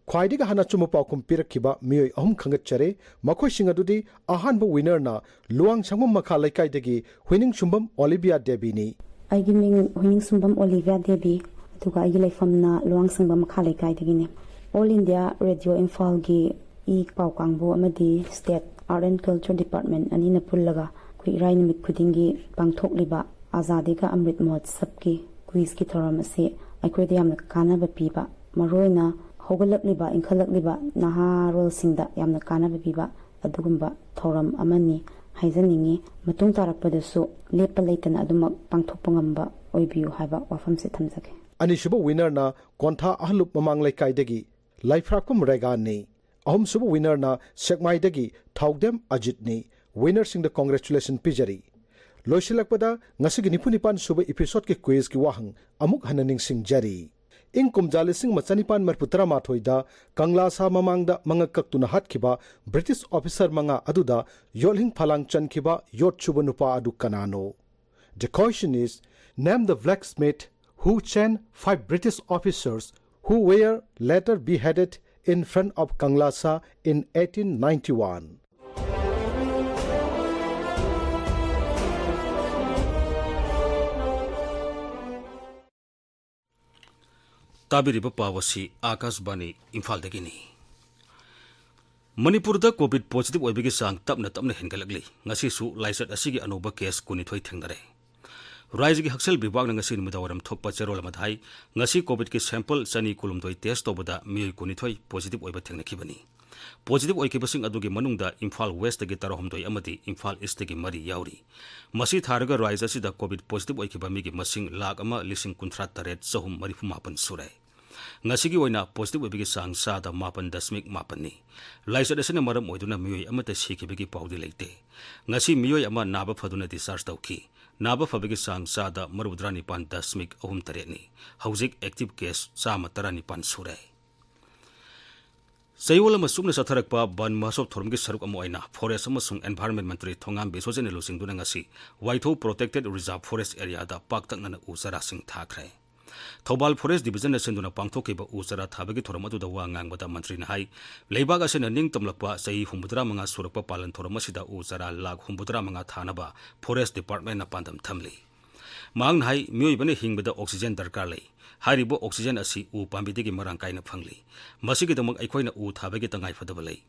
ꯈ꯭ꯋꯥꯏꯗꯒꯤ ꯍꯥꯟꯅ ꯑꯆꯨꯝꯕ ꯄꯥꯎꯈꯨꯝ ꯄꯤꯔꯛꯈꯤꯕ ꯃꯤꯑꯣꯏ ꯑꯍꯨꯝ ꯈꯟꯒꯠꯆꯔꯦ꯫ ꯃꯈꯣꯏꯁꯤꯡ ꯑꯗꯨꯗꯤ ꯑꯍꯥꯟꯕ winner ꯅ ꯂꯨꯋꯥꯡꯁꯪꯕꯝ ꯃꯈꯥ ꯂꯩꯀꯥꯏꯗꯒꯤ ꯍꯨꯏꯅꯤꯡꯁꯨꯝꯕꯝ ꯑꯣꯂꯤꯚꯤꯌꯥ ꯗꯦꯕꯤꯅꯤ꯫ ꯑꯩꯒꯤ ꯃꯤꯡ ꯍꯨꯏꯅꯤꯡꯁꯨꯝꯕꯝ ꯑꯣꯂꯤꯚꯤꯌꯥ ꯗꯦꯕꯤ, ꯑꯗꯨꯒ ꯑꯩꯒꯤ ꯂꯩꯐꯝꯅ ꯂꯨꯋꯥꯡꯁꯪꯕꯝ ꯃꯈꯥ ꯂꯩꯀꯥꯏꯗꯒꯤꯅꯦ꯫ All India Radio ꯏꯝꯐꯥꯜꯒꯤ ꯏ ꯄꯥꯎ ꯀꯥꯡꯕꯨ ꯑꯃꯗꯤ State Art and Culture Department ꯑꯅꯤꯅ ꯄꯨꯜꯂꯒ ꯑꯩꯈꯣꯏ ꯏꯔꯥꯏ ꯅꯨꯃꯤꯠ ꯈꯨꯗꯤꯡꯒꯤ ꯄꯥꯡꯊꯣꯛꯂꯤꯕ ꯑꯖꯥꯗꯤ ꯀꯥ ꯑꯃ꯭ꯔꯤꯠ ꯃꯍꯣꯠꯁꯕꯀꯤ quiz ꯀꯤ ꯊꯧꯔꯝ ꯑꯁꯤ ꯑꯩꯈꯣꯏꯗ ꯌꯥꯝꯅ ꯀꯥꯟꯅꯕ ꯄꯤꯕ, ꯃꯔꯨꯑꯣꯏꯅ ꯍꯧꯒꯠꯂꯛꯂꯤꯕ, ꯏꯟꯈꯠꯂꯛꯂꯤꯕ ꯅꯍꯥꯔꯣꯜꯁꯤꯡꯗ ꯌꯥꯝꯅ ꯀꯥꯟꯅꯕ ꯄꯤꯕ ꯑꯗꯨꯒꯨꯝꯕ ꯊꯧꯔꯝ ꯑꯃꯅꯤ ꯍꯥꯏꯖꯅꯤꯡꯉꯤ꯫ ꯃꯇꯨꯡ ꯇꯥꯔꯛꯄꯗꯁꯨ ꯂꯦꯞꯄ ꯂꯩꯇꯅ ꯑꯗꯨꯃꯛ ꯄꯥꯡꯊꯣꯛꯄ ꯉꯝꯕ ꯑꯣꯏꯕꯤꯌꯨ ꯍꯥꯏꯕ ꯋꯥꯐꯝꯁꯦ ꯊꯝꯖꯒꯦ꯫ ꯑꯅꯤꯁꯨꯕ winner ꯅ ꯀꯣꯟꯊꯥ ꯑꯍꯜꯂꯨꯞ ꯃꯃꯥꯡ ꯂꯩꯀꯥꯏꯗꯒꯤ ꯂꯩꯐ꯭ꯔꯥꯛꯄꯝ ꯔꯦꯒꯥꯟꯅꯤ꯫ ꯑꯍꯨꯝꯁꯨꯕ winner ꯅ ꯁꯦꯛꯃꯥꯏꯗꯒꯤ ꯊꯧꯗꯦꯝ ꯑꯖꯤꯠꯅꯤ꯫ Winner ꯁꯤꯡꯗ congratulation ꯄꯤꯖꯔꯤ꯫ ꯂꯣꯏꯁꯤꯜꯂꯛꯄꯗ ꯉꯁꯤꯒꯤ ꯅꯤꯐꯨ ꯅꯤꯄꯥꯟ ꯁꯨꯕ episode ꯀꯤ quiz ꯀꯤ ꯋꯥꯍꯪ ꯑꯃꯨꯛ ꯍꯟꯅ ꯅꯤꯡꯁꯤꯡꯖꯔꯤ꯫ ꯏꯪ ꯀꯨꯝꯖꯥ ꯂꯤꯁꯤꯡ ꯑꯃ ꯆꯅꯤꯄꯥꯟ ꯃꯔꯤꯐꯨ ꯇꯔꯥ ꯃꯥꯊꯣꯏꯗ ꯀꯪꯂꯥꯁꯥ ꯃꯃꯥꯡꯗ ꯃꯉꯛ ꯀꯛꯇꯨꯅ ꯍꯥꯠꯈꯤꯕ British officer ꯃꯉꯥ ꯑꯗꯨꯗ ꯌꯣꯠꯂꯤꯡ ꯐꯂꯥꯡ ꯆꯟꯈꯤꯕ ꯌꯣꯠ ꯁꯨꯕ ꯅꯨꯄꯥ ꯑꯗꯨ ꯀꯅꯥꯅꯣ? The question is, name the blacksmith who chained five British officers who were later beheaded in front of Kanglasa in eighteen ninety-one. ꯇꯥꯕꯤꯔꯤꯕ ꯄꯥꯎ ꯑꯁꯤ ꯑꯥꯀꯥꯁꯕꯥꯅꯤ ꯏꯝꯐꯥꯜꯗꯒꯤꯅꯤ꯫ ꯃꯅꯤꯄꯨꯔꯗ COVID positive ꯑꯣꯏꯕꯒꯤ ꯆꯥꯡ ꯇꯞꯅ ꯇꯞꯅ ꯍꯦꯟꯒꯠꯂꯛꯂꯤ꯫ ꯉꯁꯤꯁꯨ ꯂꯥꯏꯆꯠ ꯑꯁꯤꯒꯤ ꯑꯅꯧꯕ case ꯀꯨꯟꯅꯤꯊꯣꯏ ꯊꯦꯡꯅꯔꯦ꯫ ꯔꯥꯏꯖꯒꯤ ꯍꯛꯁꯦꯜ ꯚꯤꯚꯥꯒꯅ ꯉꯁꯤ ꯅꯨꯃꯤꯗꯥꯡꯋꯥꯏꯔꯝ ꯊꯣꯛꯄ ꯆꯦꯔꯣꯜ ꯑꯃꯗ ꯍꯥꯏ, ꯉꯁꯤ COVIDꯀꯤ sample ꯆꯅꯤ ꯀꯨꯟꯍꯨꯝꯗꯣꯏ test ꯇꯧꯕꯗ ꯃꯤꯑꯣꯏ ꯀꯨꯟꯅꯤꯊꯣꯏ positive ꯑꯣꯏꯕ ꯊꯦꯡꯅꯈꯤꯕꯅꯤ꯫ ꯄꯣꯖꯤꯇꯤꯚ ꯑꯣꯏꯈꯤꯕꯁꯤꯡ ꯑꯗꯨꯒꯤ ꯃꯅꯨꯡꯗ ꯏꯝꯐꯥꯜ ꯋꯦꯁꯇꯒꯤ ꯇꯔꯥꯍꯨꯝꯗꯣꯏ ꯑꯃꯗꯤ ꯏꯝꯐꯥꯜ ꯏꯁꯇꯒꯤ ꯃꯔꯤ ꯌꯥꯎꯔꯤ꯫ ꯃꯁꯤ ꯊꯥꯔꯒ ꯔꯥꯖ꯭ꯌ ꯑꯁꯤꯗ ꯀꯣꯚꯤꯗ ꯄꯣꯖꯤꯇꯤꯚ ꯑꯣꯏꯈꯤꯕ ꯃꯤꯒꯤ ꯃꯁꯤꯡ ꯂꯥꯈ ꯑꯃ ꯂꯤꯁꯤꯡ ꯀꯨꯟꯊ꯭ꯔꯥ ꯇꯔꯦꯠ ꯆꯍꯨꯝ ꯃꯔꯤꯐꯨ ꯃꯥꯄꯟ ꯁꯨꯔꯦ꯫ ꯉꯁꯤꯒꯤ ꯑꯣꯏꯅ ꯄꯣꯖꯤꯇꯤꯚ ꯑꯣꯏꯕꯒꯤ ꯆꯥꯡ ꯆꯥꯗ ꯃꯥꯄꯟ ꯗꯁꯃꯤꯛ ꯃꯥꯄꯟꯅꯤ꯫ ꯂꯥꯏꯆꯠ ꯑꯁꯤꯅ ꯃꯔꯝ ꯑꯣꯏꯗꯨꯅ ꯃꯤꯑꯣꯏ ꯑꯃꯠꯇ ꯁꯤꯈꯤꯕꯒꯤ ꯄꯥꯎꯗꯤ ꯂꯩꯇꯦ꯫ ꯉꯁꯤ ꯃꯤꯑꯣꯏ ꯑꯃ ꯅꯥꯕ ꯐꯗꯨꯅ ꯗꯤꯁꯆꯥꯔꯖ ꯇꯧꯈꯤ꯫ ꯅꯥꯕ ꯐꯕꯒꯤ ꯆꯥꯡ ꯆꯥꯗ ꯃꯔꯤꯐꯨꯇꯔꯥ ꯅꯤꯄꯥꯟ ꯗꯁꯃꯤꯛ ꯑꯍꯨꯝ ꯇꯔꯦꯠꯅꯤ꯫ ꯍꯧꯖꯤꯛ ꯑꯦꯛꯇꯤꯚ ꯀꯦꯁ ꯆꯥꯝꯃ ꯇꯔꯥꯅꯤꯄꯥꯟ ꯁꯨꯔꯦ꯫ ꯆꯌꯣꯜ ꯑꯃ ꯆꯨꯞꯅ ꯆꯠꯊꯔꯛꯄ ꯕꯟ ꯃꯍꯣꯠꯁꯣꯕ ꯊꯧꯔꯝꯒꯤ ꯁꯔꯨꯛ ꯑꯃ ꯑꯣꯏꯅ ꯐꯣꯔꯦꯁ ꯑꯃꯁꯨꯡ ꯑꯦꯟꯚꯥꯏꯔꯟꯃꯦꯟ ꯃꯟꯇ꯭ꯔꯤ ꯊꯣꯉꯥꯝ ꯕꯤꯁꯣꯖꯤꯠꯅ ꯂꯨꯆꯤꯡꯗꯨꯅ ꯉꯁꯤ ꯋꯥꯏꯊꯧ ꯄ꯭ꯔꯣꯇꯦꯛꯇꯦꯗ ꯔꯤꯖꯥꯔꯚ ꯐꯣꯔꯦꯁ ꯑꯦꯔꯤꯌꯥꯗ ꯄꯥꯛꯇꯛꯅꯅ ꯎ ꯆꯥꯔꯥꯁꯤꯡ ꯊꯥꯈ꯭ꯔꯦ꯫ ꯊꯧꯕꯥꯜ ꯐꯣꯔꯦꯁ ꯗꯤꯚꯤꯖꯟꯅ ꯁꯤꯟꯗꯨꯅ ꯄꯥꯡꯊꯣꯛꯈꯤꯕ ꯎ ꯆꯥꯔꯥ ꯊꯥꯕꯒꯤ ꯊꯧꯔꯝ ꯑꯗꯨꯗ ꯋꯥ ꯉꯥꯡꯕꯗ ꯃꯟꯇ꯭ꯔꯤꯅ ꯍꯥꯏ, ꯂꯩꯕꯥꯛ ꯑꯁꯤꯅ ꯅꯤꯡꯇꯝꯂꯛꯄ ꯆꯍꯤ ꯍꯨꯝꯐꯨꯇꯔꯥ ꯃꯉꯥ ꯁꯨꯔꯛꯄ ꯄꯥꯂꯟ ꯊꯧꯔꯝ ꯑꯁꯤꯗ ꯎ ꯆꯥꯔꯥ ꯂꯥꯈ ꯍꯨꯝꯐꯨꯇꯔꯥ ꯃꯉꯥ ꯊꯥꯅꯕ ꯐꯣꯔꯦꯁ ꯗꯤꯄꯥꯔꯠꯃꯦꯟꯅ ꯄꯥꯟꯗꯝ ꯊꯝꯂꯤ꯫ ꯃꯍꯥꯛꯅ ꯍꯥꯏ, ꯃꯤꯑꯣꯏꯕꯅ ꯍꯤꯡꯕꯗ ꯑꯣꯛꯁꯤꯖꯦꯟ ꯗꯔꯀꯥꯔ ꯂꯩ꯫ ꯍꯥꯏꯔꯤꯕ ꯑꯣꯛꯁꯤꯖꯦꯟ ꯑꯁꯤ ꯎ ꯄꯥꯝꯕꯤꯗꯒꯤ ꯃꯔꯥꯡ ꯀꯥꯏꯅ ꯐꯪꯂꯤ꯫ ꯃꯁꯤꯒꯤꯗꯃꯛ ꯑꯩꯈꯣꯏꯅ ꯎ ꯊꯥꯕꯒꯤ ꯇꯉꯥꯏꯐꯗꯕ ꯂꯩ꯫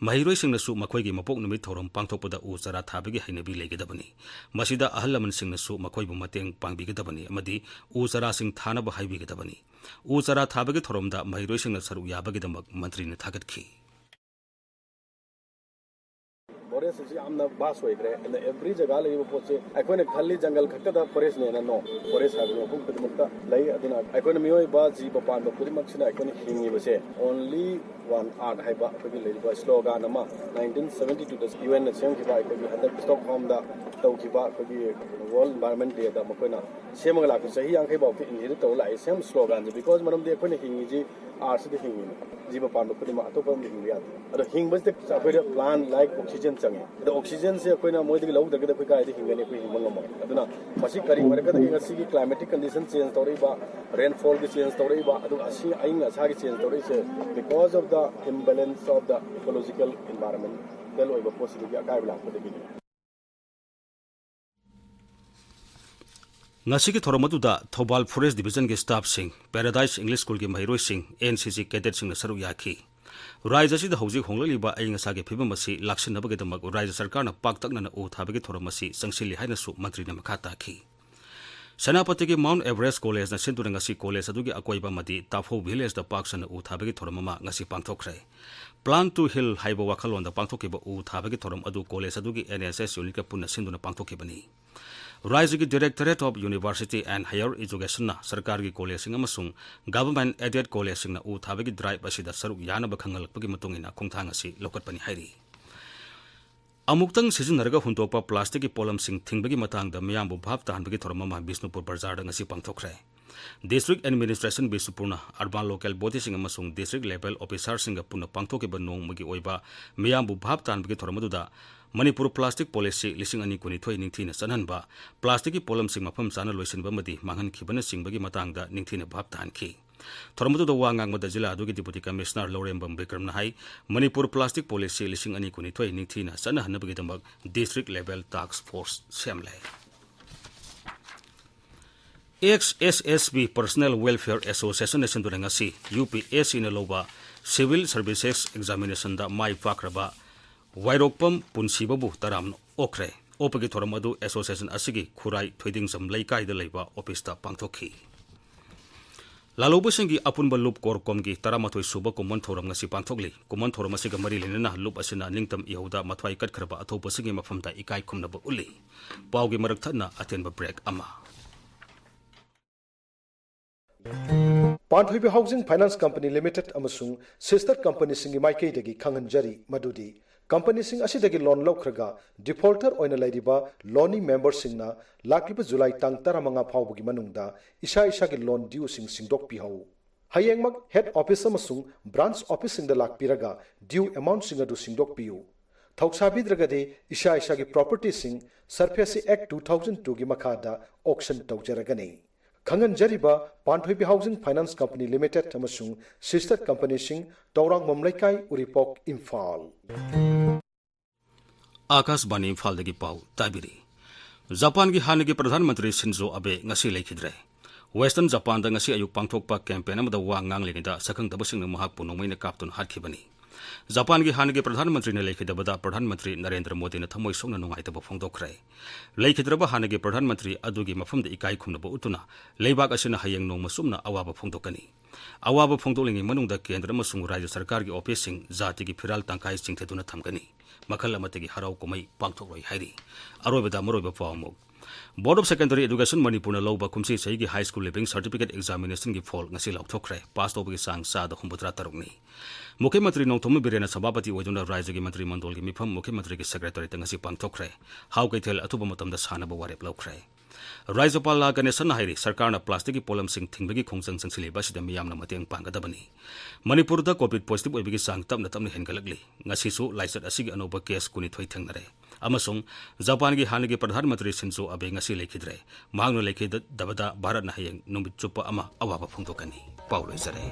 ꯃꯍꯩꯔꯣꯏꯁꯤꯡꯅꯁꯨ ꯃꯈꯣꯏꯒꯤ ꯃꯄꯣꯛ ꯅꯨꯃꯤꯠ ꯊꯧꯔꯝ ꯄꯥꯡꯊꯣꯛꯄꯗ ꯎ ꯆꯥꯔꯥ ꯊꯥꯕꯒꯤ ꯍꯩꯅꯕꯤ ꯂꯩꯒꯗꯕꯅꯤ꯫ ꯃꯁꯤꯗ ꯑꯍꯜ ꯂꯃꯟꯁꯤꯡꯅꯁꯨ ꯃꯈꯣꯏꯕꯨ ꯃꯇꯦꯡ ꯄꯥꯡꯕꯤꯒꯗꯕꯅꯤ ꯑꯃꯗꯤ ꯎ ꯆꯥꯔꯥꯁꯤꯡ ꯊꯥꯅꯕ ꯍꯥꯏꯕꯤꯒꯗꯕꯅꯤ꯫ ꯎ ꯆꯥꯔꯥ ꯊꯥꯕꯒꯤ ꯊꯧꯔꯝꯗ ꯃꯍꯩꯔꯣꯏꯁꯤꯡꯅ ꯁꯔꯨꯛ ꯌꯥꯕꯒꯤꯗꯃꯛ ꯃꯟꯇ꯭ꯔꯤꯅ ꯊꯥꯒꯠꯈꯤ꯫ ꯐꯣꯔꯦꯁ ꯑꯁꯤ ꯌꯥꯝꯅ ꯚꯥꯁ ꯑꯣꯏꯈ꯭ꯔꯦ꯫ ꯑꯗ ꯑꯦꯚ꯭ꯔꯤ ꯖꯒꯥ ꯂꯩꯔꯤꯕ ꯄꯣꯠꯁꯦ ꯑꯩꯈꯣꯏꯅ ꯈꯜꯂꯤ ꯖꯪꯒꯜ ꯈꯛꯇꯗ ꯐꯣꯔꯦꯁꯅꯦꯅ꯫ ꯅꯣ, ꯐꯣꯔꯦꯁ ꯍꯥꯏꯕ ꯃꯐꯝ ꯈꯨꯗꯤꯡꯃꯛꯇ ꯂꯩ꯫ ꯑꯗꯨꯅ ꯑꯩꯈꯣꯏꯅ ꯃꯤꯑꯣꯏꯕ ꯖꯤꯕ ꯄꯥꯟꯕ ꯈꯨꯗꯤꯡꯃꯛꯁꯤꯅ ꯑꯩꯈꯣꯏꯅ ꯍꯤꯡꯉꯤꯕꯁꯦ only one earth ꯍꯥꯏꯕ ꯑꯩꯈꯣꯏꯒꯤ ꯂꯩꯔꯤꯕ ꯁ꯭ꯂꯣꯒꯥꯟ ꯑꯃ ꯅꯥꯏꯟꯇꯤꯟ ꯁꯚꯦꯟꯇꯤ ꯇꯨꯗ ꯌꯨ ꯑꯦꯟꯅ ꯁꯦꯝꯈꯤꯕ, ꯑꯩꯈꯣꯏꯒꯤ ꯍꯟꯗꯛ ꯁ꯭ꯇꯣꯛꯍꯣꯝꯗ ꯇꯧꯈꯤꯕ ꯑꯩꯈꯣꯏꯒꯤ ꯋꯥꯔꯜꯗ ꯏꯟꯚꯥꯏꯔꯟꯃꯦꯟ ꯗꯦꯗ ꯃꯈꯣꯏꯅ ꯁꯦꯝꯃꯒ ꯂꯥꯛꯄ ꯆꯍꯤ ꯌꯥꯡꯈꯩ ꯐꯥꯎꯗ ꯏꯟꯍꯦꯔꯤꯠ ꯇꯧꯔ ꯂꯥꯛꯑꯦ ꯁꯦꯝ ꯁ꯭ꯂꯣꯒꯥꯟꯁꯦ꯫ ꯕꯤꯀꯣꯁ ꯃꯔꯝꯗꯤ ꯑꯩꯈꯣꯏꯅ ꯍꯤꯡꯉꯤꯁꯤ ꯑꯥꯔꯠꯁꯤꯗ ꯍꯤꯡꯉꯤꯅꯦ꯫ ꯖꯤꯕ ꯄꯥꯟꯕ ꯈꯨꯗꯤꯡꯃꯛ ꯑꯇꯣꯞꯄ ꯑꯃꯗ ꯍꯤꯡꯕ ꯌꯥꯗꯦ꯫ ꯑꯗꯣ ꯍꯤꯡꯕꯁꯤꯗ ꯑꯩꯈꯣꯏꯗ ꯄ꯭ꯂꯥꯟ ꯂꯥꯏꯛ ꯑꯣꯛꯁꯤꯖꯦꯟ ꯆꯪꯉꯦ꯫ ꯑꯗꯣ ꯑꯣꯛꯁꯤꯖꯦꯟꯁꯦ ꯑꯩꯈꯣꯏꯅ ꯃꯣꯏꯗꯒꯤ ꯂꯧꯗ꯭ꯔꯒꯗꯤ ꯑꯩꯈꯣꯏ ꯀꯥꯏꯗ ꯍꯤꯡꯒꯅꯤ? ꯑꯩꯈꯣꯏ ꯍꯤꯡꯕ ꯉꯝꯃꯣꯏ꯫ ꯑꯗꯨꯅ ꯃꯁꯤ ꯀꯔꯤ ꯃꯔꯛꯀꯗꯒꯤ ꯉꯁꯤꯒꯤ ꯀ꯭ꯂꯥꯏꯃꯦꯇꯤꯛ ꯀꯟꯗꯤꯁꯟ ꯆꯦꯟꯖ ꯇꯧꯔꯛꯏꯕ, ꯔꯦꯟꯐꯣꯜꯒꯤ ꯆꯦꯟꯖ ꯇꯧꯔꯛꯏꯕ, ꯑꯗꯨꯒ ꯑꯁꯤ ꯑꯏꯪ ꯑꯁꯥꯒꯤ ꯆꯦꯟꯖ ꯇꯧꯔꯛꯏꯁꯦ? Because of the imbalance of the ecological environmental ꯑꯣꯏꯕ ꯄꯣꯠꯁꯤꯗꯒꯤ ꯑꯀꯥꯏꯕ ꯂꯥꯛꯄꯗꯒꯤꯅꯤ꯫ ꯉꯁꯤꯒꯤ ꯊꯧꯔꯝ ꯑꯗꯨꯗ ꯊꯧꯕꯥꯜ ꯐꯣꯔꯦꯁ ꯗꯤꯚꯤꯖꯟꯒꯤ ꯁ꯭ꯇꯥꯐꯁꯤꯡ, ꯄꯦꯔꯥꯗꯥꯏꯁ ꯏꯪꯂꯤꯁ ꯁ꯭ꯀꯨꯜꯒꯤ ꯃꯍꯩꯔꯣꯏꯁꯤꯡ, ꯑꯦꯟ ꯁꯤ ꯁꯤ ꯀꯦꯗꯦꯠꯁꯤꯡꯅ ꯁꯔꯨꯛ ꯌꯥꯈꯤ꯫ ꯔꯥꯖ꯭ꯌ ꯑꯁꯤꯗ ꯍꯧꯖꯤꯛ ꯍꯣꯡꯂꯛꯂꯤꯕ ꯑꯏꯪ ꯑꯁꯥꯒꯤ ꯐꯤꯕꯝ ꯑꯁꯤ ꯂꯥꯛꯁꯤꯟꯅꯕꯒꯤꯗꯃꯛ ꯔꯥꯖ꯭ꯌ ꯁꯔꯀꯥꯔꯅ ꯄꯥꯛꯇꯛꯅꯅ ꯎ ꯊꯥꯕꯒꯤ ꯊꯧꯔꯝ ꯑꯁꯤ ꯆꯪꯁꯤꯜꯂꯤ ꯍꯥꯏꯅꯁꯨ ꯃꯟꯇ꯭ꯔꯤꯅ ꯃꯈꯥ ꯇꯥꯈꯤ꯫ ꯁꯦꯅꯥꯄꯇꯤꯒꯤ Mount Everest College ꯅ ꯁꯤꯟꯗꯨꯅ ꯉꯁꯤ college ꯑꯗꯨꯒꯤ ꯑꯀꯣꯏꯕ ꯑꯃꯗꯤ ꯇꯥꯐꯧ village ꯇ ꯄꯥꯛ ꯁꯟꯅ ꯎ ꯊꯥꯕꯒꯤ ꯊꯧꯔꯝ ꯑꯃ ꯉꯁꯤ ꯄꯥꯡꯊꯣꯛꯈ꯭ꯔꯦ꯫ Plant to Heal ꯍꯥꯏꯕ ꯋꯥꯈꯜꯂꯣꯟꯗ ꯄꯥꯡꯊꯣꯛꯈꯤꯕ ꯎ ꯊꯥꯕꯒꯤ ꯊꯧꯔꯝ ꯑꯗꯨ college ꯑꯗꯨꯒꯤ N S S unit ꯀ ꯄꯨꯟꯅ ꯁꯤꯟꯗꯨꯅ ꯄꯥꯡꯊꯣꯛꯈꯤꯕꯅꯤ꯫ ꯔꯥꯖ꯭ꯌꯒꯤ Directorate of University and Higher Education ꯅ ꯁꯔꯀꯥꯔꯒꯤ college ꯁꯤꯡ ꯑꯃꯁꯨꯡ government aided college ꯁꯤꯡꯅ ꯎ ꯊꯥꯕꯒꯤ drive ꯑꯁꯤꯗ ꯁꯔꯨꯛ ꯌꯥꯅꯕ ꯈꯪꯍꯜꯂꯛꯄꯒꯤ ꯃꯇꯨꯡ ꯏꯟꯅ ꯈꯣꯡꯊꯥꯡ ꯑꯁꯤ ꯂꯧꯈꯠꯄꯅꯤ ꯍꯥꯏꯔꯤ꯫ ꯑꯃꯨꯛꯇꯪ ꯁꯤꯖꯤꯟꯅꯔꯒ ꯍꯨꯟꯗꯣꯛꯄ plastic ꯀꯤ ꯄꯣꯠꯂꯝꯁꯤꯡ ꯊꯤꯡꯕꯒꯤ ꯃꯇꯥꯡꯗ ꯃꯤꯌꯥꯝꯕꯨ ꯚꯥꯞ ꯇꯥꯍꯟꯕꯒꯤ ꯊꯧꯔꯝ ꯑꯃ ꯕꯤꯁꯅꯨꯄꯨꯔ ꯕꯖꯥꯔꯗ ꯉꯁꯤ ꯄꯥꯡꯊꯣꯛꯈ꯭ꯔꯦ꯫ District Administration ꯕꯤꯁꯅꯨꯄꯨꯔꯅ urban local body ꯁꯤꯡ ꯑꯃꯁꯨꯡ district level officer ꯁꯤꯡꯒ ꯄꯨꯟꯅ ꯄꯥꯡꯊꯣꯛꯈꯤꯕ ꯅꯣꯡꯃꯒꯤ ꯑꯣꯏꯕ ꯃꯤꯌꯥꯝꯕꯨ ꯚꯥꯞ ꯇꯥꯍꯟꯕꯒꯤ ꯊꯧꯔꯝ ꯑꯗꯨꯗ ꯃꯅꯤꯄꯨꯔ plastic policy ꯂꯤꯁꯤꯡ ꯑꯅꯤ ꯀꯨꯟꯅꯤꯊꯣꯏ ꯅꯤꯡꯊꯤꯅ ꯆꯠꯍꯟꯕ, plastic ꯀꯤ ꯄꯣꯠꯂꯝꯁꯤꯡ ꯃꯐꯝ ꯆꯥꯅ ꯂꯣꯏꯁꯤꯟꯕ ꯑꯃꯗꯤ ꯃꯥꯡꯍꯟꯈꯤꯕꯅꯆꯤꯡꯕꯒꯤ ꯃꯇꯥꯡꯗ ꯅꯤꯡꯊꯤꯅ ꯚꯥꯞ ꯇꯥꯍꯟꯈꯤ꯫ ꯊꯧꯔꯝ ꯑꯗꯨꯗ ꯋꯥ ꯉꯥꯡꯕꯗ ꯖꯤꯂꯥ ꯑꯗꯨꯒꯤ Deputy Commissioner ꯂꯧꯔꯦꯝꯕꯝ ꯕꯤꯀ꯭ꯔꯝꯅ ꯍꯥꯏ, ꯃꯅꯤꯄꯨꯔ plastic policy ꯂꯤꯁꯤꯡ ꯑꯅꯤ ꯀꯨꯟꯅꯤꯊꯣꯏ ꯅꯤꯡꯊꯤꯅ ꯆꯠꯅꯍꯟꯅꯕꯒꯤꯗꯃꯛ district level task force ꯁꯦꯝꯂꯦ꯫ Ex S S B Personnel Welfare Association ꯅ ꯁꯤꯟꯗꯨꯅ ꯉꯁꯤ U P S C ꯅ ꯂꯧꯕ Civil Services Examination ꯗ ꯃꯥꯏ ꯄꯥꯛꯈ꯭ꯔꯕ ꯋꯥꯏꯔꯣꯛꯄꯝ ꯄꯨꯟꯁꯤꯕꯕꯨ ꯇꯔꯥꯝꯅ ꯑꯣꯛꯈ꯭ꯔꯦ꯫ ꯑꯣꯛꯄꯒꯤ ꯊꯧꯔꯝ ꯑꯗꯨ association ꯑꯁꯤꯒꯤ ꯈꯨꯔꯥꯏ ꯊꯣꯏꯗꯤꯡꯖꯝ ꯂꯩꯀꯥꯏꯗ ꯂꯩꯕ office ꯇ ꯄꯥꯡꯊꯣꯛꯈꯤ꯫ ꯂꯥꯂꯧꯕꯁꯤꯡꯒꯤ ꯑꯄꯨꯟꯕ ꯂꯨꯞ ꯀꯣꯔꯀꯣꯝꯒꯤ ꯇꯔꯥꯃꯥꯊꯣꯏ ꯁꯨꯕ ꯀꯨꯝꯑꯣꯟ ꯊꯧꯔꯝ ꯉꯁꯤ ꯄꯥꯡꯊꯣꯛꯂꯤ꯫ ꯀꯨꯝꯑꯣꯟ ꯊꯧꯔꯝ ꯑꯁꯤꯒ ꯃꯔꯤ ꯂꯩꯅꯅ ꯂꯨꯞ ꯑꯁꯤꯅ ꯅꯤꯡꯇꯝ ꯏꯍꯧꯗ ꯃꯊ꯭ꯋꯥꯏ ꯀꯠꯈ꯭ꯔꯕ ꯑꯊꯧꯕꯁꯤꯡꯒꯤ ꯃꯐꯝꯗ ꯏꯀꯥꯏ ꯈꯨꯝꯅꯕ ꯎꯠꯂꯤ꯫ ꯄꯥꯎꯒꯤ ꯃꯔꯛ ꯊꯠꯅ ꯑꯇꯦꯟꯕ break ꯑꯃ꯫ ꯄꯥꯟꯊꯣꯏꯕꯤ Housing Finance Company Limited ꯑꯃꯁꯨꯡ sister company ꯁꯤꯡꯒꯤ ꯃꯥꯏꯀꯩꯗꯒꯤ ꯈꯪꯍꯟꯖꯔꯤ ꯃꯗꯨꯗꯤ company ꯁꯤꯡ ꯑꯁꯤꯗꯒꯤ loan ꯂꯧꯈ꯭ꯔꯒ defaulter ꯑꯣꯏꯅ ꯂꯩꯔꯤꯕ loanee member ꯁꯤꯡꯅ ꯂꯥꯛꯂꯤꯕ July ꯇꯥꯡ ꯇꯔꯥꯃꯉꯥ ꯐꯥꯎꯕꯒꯤ ꯃꯅꯨꯡꯗ ꯏꯁꯥ ꯏꯁꯥꯒꯤ loan due ꯁꯤꯡ ꯁꯤꯡꯗꯣꯛꯄꯤꯍꯧ꯫ ꯍꯌꯦꯡꯃꯛ head office ꯑꯃꯁꯨꯡ branch office ꯁꯤꯡꯗ ꯂꯥꯛꯄꯤꯔꯒ due amount ꯁꯤꯡ ꯑꯗꯨ ꯁꯤꯡꯗꯣꯛꯄꯤꯌꯨ꯫ ꯊꯧꯁꯥꯕꯤꯗ꯭ꯔꯒꯗꯤ ꯏꯁꯥ ꯏꯁꯥꯒꯤ property ꯁꯤꯡ SARFAESI Act two thousand two ꯒꯤ ꯃꯈꯥꯗ auction ꯇꯧꯖꯔꯒꯅꯤ꯫ ꯈꯪꯍꯟꯖꯔꯤꯕ ꯄꯥꯟꯊꯣꯏꯕꯤ Housing Finance Company Limited ꯑꯃꯁꯨꯡ sister company ꯁꯤꯡ, ꯇꯧꯔꯥꯡꯕꯝ ꯂꯩꯀꯥꯏ, ꯎꯔꯤꯄꯣꯛ, ꯏꯝꯐꯥꯜ꯫ ꯑꯥꯀꯥꯁꯕꯥꯅꯤ ꯏꯝꯐꯥꯜꯗꯒꯤ ꯄꯥꯎ ꯇꯥꯕꯤꯔꯤ꯫ ꯖꯄꯥꯟꯒꯤ ꯍꯥꯟꯅꯒꯤ ꯄ꯭ꯔꯙꯥꯟ ꯃꯟꯇ꯭ꯔꯤ ꯁꯤꯟꯖꯣ ꯑꯕꯦ ꯉꯁꯤ ꯂꯩꯈꯤꯗ꯭ꯔꯦ꯫ Western ꯖꯄꯥꯟꯗ ꯉꯁꯤ ꯑꯌꯨꯛ ꯄꯥꯡꯊꯣꯛꯄ campaign ꯑꯃꯗ ꯋꯥ ꯉꯥꯡꯂꯤꯉꯩꯗ ꯁꯛꯈꯪꯗꯕꯁꯤꯡꯅ ꯃꯍꯥꯛꯄꯨ ꯅꯣꯡꯃꯩꯅ ꯀꯥꯞꯇꯨꯅ ꯍꯥꯠꯈꯤꯕꯅꯤ꯫ ꯖꯄꯥꯟꯒꯤ ꯍꯥꯟꯅꯒꯤ ꯄ꯭ꯔꯙꯥꯟ ꯃꯟꯇ꯭ꯔꯤꯅ ꯂꯩꯈꯤꯗꯕꯗ ꯄ꯭ꯔꯙꯥꯟ ꯃꯟꯇ꯭ꯔꯤ ꯅꯔꯦꯟꯗ꯭ꯔ ꯃꯣꯗꯤꯅ ꯊꯃꯣꯏ ꯁꯣꯛꯅ ꯅꯨꯡꯉꯥꯏꯇꯕ ꯐꯣꯡꯗꯣꯛꯈ꯭ꯔꯦ꯫ ꯂꯩꯈꯤꯗ꯭ꯔꯕ ꯍꯥꯟꯅꯒꯤ ꯄ꯭ꯔꯙꯥꯟ ꯃꯟꯇ꯭ꯔꯤ ꯑꯗꯨꯒꯤ ꯃꯐꯝꯗ ꯏꯀꯥꯏ ꯈꯨꯝꯅꯕ ꯎꯠꯇꯨꯅ ꯂꯩꯕꯥꯛ ꯑꯁꯤꯅ ꯍꯌꯦꯡ ꯅꯣꯡꯃ ꯆꯨꯞꯅ ꯑꯋꯥꯕ ꯐꯣꯡꯗꯣꯛꯀꯅꯤ꯫ ꯑꯋꯥꯕ ꯐꯣꯡꯗꯣꯛꯂꯤꯉꯩ ꯃꯅꯨꯡꯗ ꯀꯦꯟꯗ꯭ꯔ ꯑꯃꯁꯨꯡ ꯔꯥꯖ꯭ꯌ ꯁꯔꯀꯥꯔꯒꯤ ꯑꯣꯐꯤꯁꯁꯤꯡ ꯖꯥꯇꯤꯒꯤ ꯐꯤꯔꯥꯜ ꯇꯪꯈꯥꯏ ꯆꯤꯡꯊꯗꯨꯅ ꯊꯝꯒꯅꯤ꯫ ꯃꯈꯜ ꯑꯃꯠꯇꯒꯤ ꯍꯔꯥꯎ ꯀꯨꯝꯍꯩ ꯄꯥꯡꯊꯣꯛꯂꯣꯏ ꯍꯥꯏꯔꯤ꯫ ꯑꯔꯣꯏꯕꯗ ꯃꯔꯨꯑꯣꯏꯕ ꯄꯥꯎ ꯑꯃꯨꯛ꯫ Board of Secondary Education ꯃꯅꯤꯄꯨꯔꯅ ꯂꯧꯕ ꯀꯨꯝꯁꯤ ꯆꯍꯤꯒꯤ High School Leaving Certificate Examinationꯒꯤ ꯐꯣꯜ ꯉꯁꯤ ꯂꯥꯎꯊꯣꯛꯈ꯭ꯔꯦ꯫ ꯄꯥꯁ ꯇꯧꯕꯒꯤ ꯆꯥꯡ ꯆꯥꯗ ꯍꯨꯝꯐꯨꯇꯔꯥ ꯇꯔꯨꯛꯅꯤ꯫ ꯃꯨꯈ꯭ꯌ ꯃꯟꯇ꯭ꯔꯤ ꯅꯣꯡꯊꯣꯝꯕꯝ ꯕꯤꯔꯦꯟꯅ ꯁꯚꯥꯄꯇꯤ ꯑꯣꯏꯗꯨꯅ ꯔꯥꯖ꯭ꯌꯒꯤ ꯃꯟꯇ꯭ꯔꯤ ꯃꯟꯗꯣꯜꯒꯤ ꯃꯤꯐꯝ ꯃꯨꯈ꯭ꯌ ꯃꯟꯇ꯭ꯔꯤꯒꯤ ꯁꯦꯀ꯭ꯔꯦꯇꯔꯤꯌꯦꯠꯇ ꯉꯁꯤ ꯄꯥꯡꯊꯣꯛꯈ꯭ꯔꯦ꯫ ꯍꯥꯎ ꯀꯩꯊꯦꯜ ꯑꯊꯨꯕ ꯃꯇꯝꯗ ꯁꯥꯅꯕ ꯋꯥꯔꯦꯞ ꯂꯧꯈ꯭ꯔꯦ꯫ ꯔꯥꯖ꯭ꯌꯄꯥꯜ ꯂꯥ ꯒꯅꯦꯁꯟꯅ ꯍꯥꯏꯔꯤ, ꯁꯔꯀꯥꯔꯅ ꯄ꯭ꯂꯥꯁꯇꯤꯛꯀꯤ ꯄꯣꯠꯂꯝꯁꯤꯡ ꯊꯤꯡꯕꯒꯤ ꯈꯣꯡꯖꯪ ꯆꯪꯁꯤꯜꯂꯤꯕ ꯑꯁꯤꯗ ꯃꯤꯌꯥꯝꯅ ꯃꯇꯦꯡ ꯄꯥꯡꯒꯗꯕꯅꯤ꯫ ꯃꯅꯤꯄꯨꯔꯗ COVID positive ꯑꯣꯏꯕꯒꯤ ꯆꯥꯡ ꯇꯞꯅ ꯇꯞꯅ ꯍꯦꯟꯒꯠꯂꯛꯂꯤ꯫ ꯉꯁꯤꯁꯨ ꯂꯥꯏꯆꯠ ꯑꯁꯤꯒꯤ ꯑꯅꯧꯕ case ꯀꯨꯟꯅꯤꯊꯣꯏ ꯊꯦꯡꯅꯔꯦ꯫ ꯑꯃꯁꯨꯡ ꯖꯄꯥꯟꯒꯤ ꯍꯥꯟꯅꯒꯤ ꯄ꯭ꯔꯙꯥꯟ ꯃꯟꯇ꯭ꯔꯤ ꯁꯤꯟꯖꯣ ꯑꯕꯦ ꯉꯁꯤ ꯂꯩꯈꯤꯗ꯭ꯔꯦ꯫ ꯃꯍꯥꯛꯅ ꯂꯩꯈꯤꯗꯕꯗ ꯚꯥꯔꯠꯅ ꯍꯌꯦꯡ ꯅꯨꯃꯤꯠ ꯆꯨꯞꯄ ꯑꯃ ꯑꯋꯥꯕ ꯐꯣꯡꯗꯣꯛꯀꯅꯤ꯫ ꯄꯥꯎ ꯂꯣꯏꯖꯔꯦ꯫